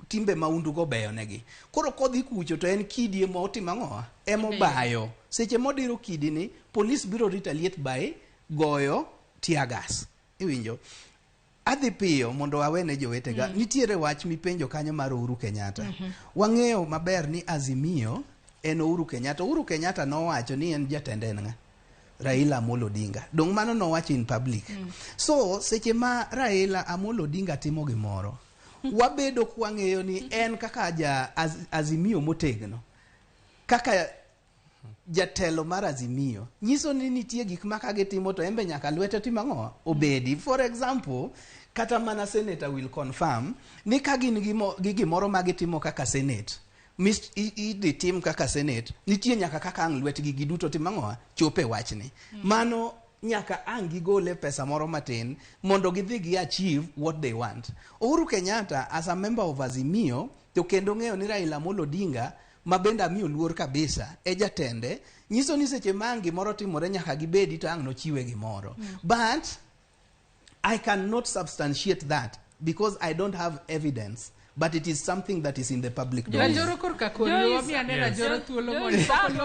Timbe maundu go beyo negi. Koro kodhi kucho to en kidi ema otimo ang'owa? Ema obayo. Seche modiro kidi ni, police biro retaliate by goyo tear gas. Iwinjo? Adhi piyo mondo awene jowetega. Nitiere wach mipenjo kanyo mar Uhuru Kenyatta. Wang'eyo maber ni Azimio en Uhuru Kenyatta. Uhuru Kenyatta nowacho ni en jatende en ng'a? Raila Amolo Odinga. Dong' mano nowacho in public. So, seche ma Raila Amolo Odinga timo gimoro, wabedo kwang'eyo ni en kaka ja Azimio motegno, kaka jatelo mar Azimio, nyiso ni nitie gik ma ka gitimo to embe nyaka lwete tim ang'o? Obedi. For example, kata mana senator will confirm ni ka gin gi gimoro ma gitimo kaka senate, idhi tim kaka senate, nitie nyaka kaka ang' lwetgi giduto tim ang'o? Chope wachni. Mano nyaka ang' gigole pesa moro matin mondo gidhi gi achieve what they want. Uhuru Kenyatta as a member of Azimio to kendo ng'eyo ni Raila Amolo Odinga ma bende amiyo luor kabisa e jatende, nyiso ni seche ma ang' gimoro timore nyaka gibedi to ang' nochiwe gimoro. But I cannot substantiate that because I don't have evidence, but it is something that is in the public domain. Rajoro korka kori, Joyce. wamiane. Yes. Rajoro thuolo Joyce. mondo